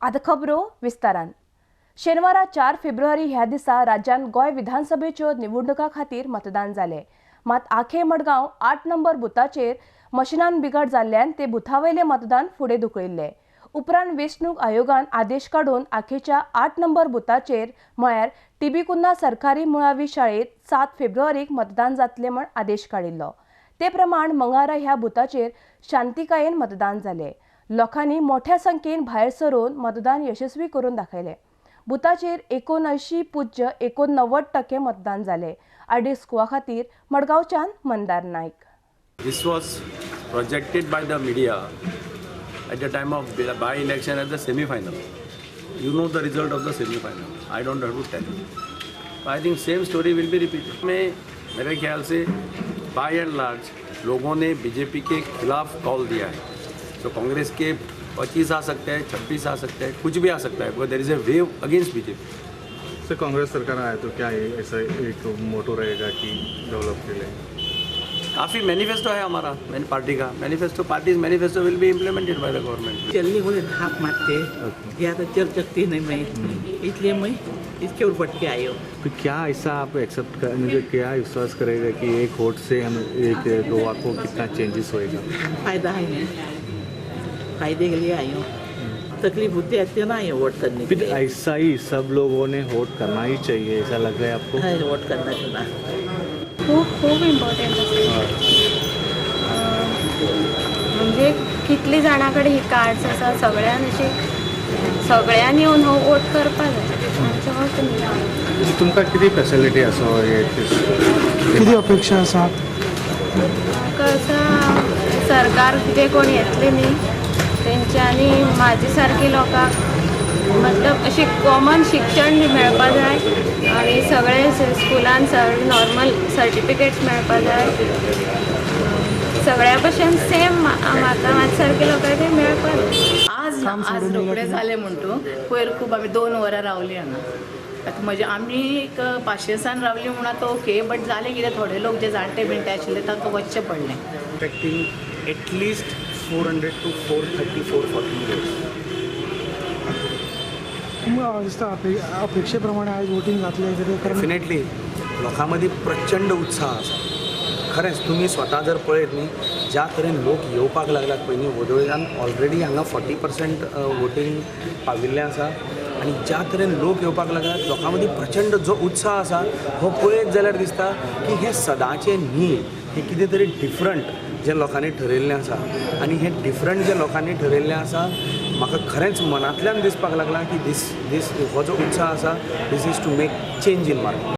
आतां खबरो विस्तारान. शेनवारा 4 फेब्रुवारी ह्या दिसा राज्यांत गोंय विधानसभेच्यो निवडणुकां खातीर मतदान जालें. मात आखे मडगांव 8 नंबर बुथाचेर मशिनान बिघाड जाल्ल्यान ते बुथावयलें मतदान फुडें धुकलिल्लें. उपरांत वेंचणूक आयोगान आदेश काडून आखेच्या 8 नंबर बुथाचेर म्हळ्यार टीबी कुन्हा सरकारी मुळावी शाळेंत 7 फेब्रुवारीक मतदान जातलें म्हण आदेश काडिल्लो. ते प्रमाण मंगळारा ह्या बुथाचेर शांतिकायेन मतदान जालें. लोकांनी मोठ्या संख्येन भायर सरून मतदान यशस्वी करून दाखयलें. बुथाचेर 79.89% मतदान जालें. आरडी स्कुवा खातीर मडगांवच्यान Mandar Naik. This was projected by the media at the time of by-election at the semi-final. You know the result of the semi-final. I don't have to tell you. I think same story will be repeated. मेरे ख्याल से by and large लोगों ने BJP K खिलाफ call दिया है. तो Congress K 25 आ सकते हैं, 26 आ सकते हैं, कुछ भी आ सकता है. Because there is a wave against BJP. Sir, Congress सरकार आए तो क्या ऐसा एक मोटो रहेगा कि डेवलप के लिए? काफ़ी मैनिफेस्टो है हमारा, मैंने पार्टी का manifesto, party's manifesto will be implemented by the government. चलनी बोले थाप मारते, या तो चल सकती नहीं मैं, इसलिए मैं इसके ऊपर पट के आई हूँ. तो क्या ऐसा आप एक्सेप्ट कर, मुझे क्या विश्वास करेगा कि एक वोट से हम एक गोवा को कितना चेंजेस होएगा? फायदा है नहीं, फायदे के लिए आई हूँ. तकलीफ होती है ना ये वोट करने के फिर लिए. ऐसा ही सब लोगों ने वोट करना ही चाहिए, ऐसा लग रहा है आपको? हाँ, वोट करना चाहिए. खूब खूब इम्पॉर्टंट आसा. म्हणजे कितली जाणां कडेन ही कार्ड्स आसा, सगळ्यान अशी सगळ्यांनी येवन हो वोट करपा जाय. आमचें मत न्ही. तुमकां कितें फॅसिलिटी आसा? कितें अपेक्षा आसा? म्हाका आसा सरकार जे कोण येतले न्ही तेंच्यांनी म्हाजे सारकी लोकांक मतलब अशी कॉमन शिक्षण मेळपा जाय आनी सगळे स्कुलान सगळे नॉर्मल सर्टिफिकेट्स मेळपा जाय. सगळ्या भशेन सेम म्हाका म्हाजे सारके लोकांक ते मेळपा जाय. आज आज रोखडे जालें म्हणटू पयर खूब आमी 2 वरां रावलीं हांगा. आतां म्हजे आमी एक पाशेंसान रावलीं म्हूण आतां ओके, बट जालें कितें थोडे लोक जे जाणटे बिणटे आशिल्ले तांकां वचचें पडलें. Expecting at least 400 to 430, 440 votes. दिसता अपेक्षे प्रमाणे आयज वोटींग जातलें कितें? डेफिनेटली लोकां मदीं प्रचंड उत्साह आसा. खरेंच तुमी स्वता जर पळयत न्ही, ज्या तरेन लोक येवपाक लागल्यात पयलीं वोदोळच्यान ऑलरेडी हांगा 40% वोटींग पाविल्लें आसा आनी ज्या तरेन लोक येवपाक लागल्यात लोकां मदीं प्रचंड जो उत्साह आसा हो पळयत जाल्यार दिसता की हें सदांचें न्ही, हें कितें तरी डिफरंट जें लोकांनी ठरयल्लें आसा. आनी हें डिफरंट जें लोकांनी ठरयल्लें आसा म्हाका खरेंच मनांतल्यान दिसपाक लागलां की दीस दीस हो जो उत्साह आसा this is to make change in Margao.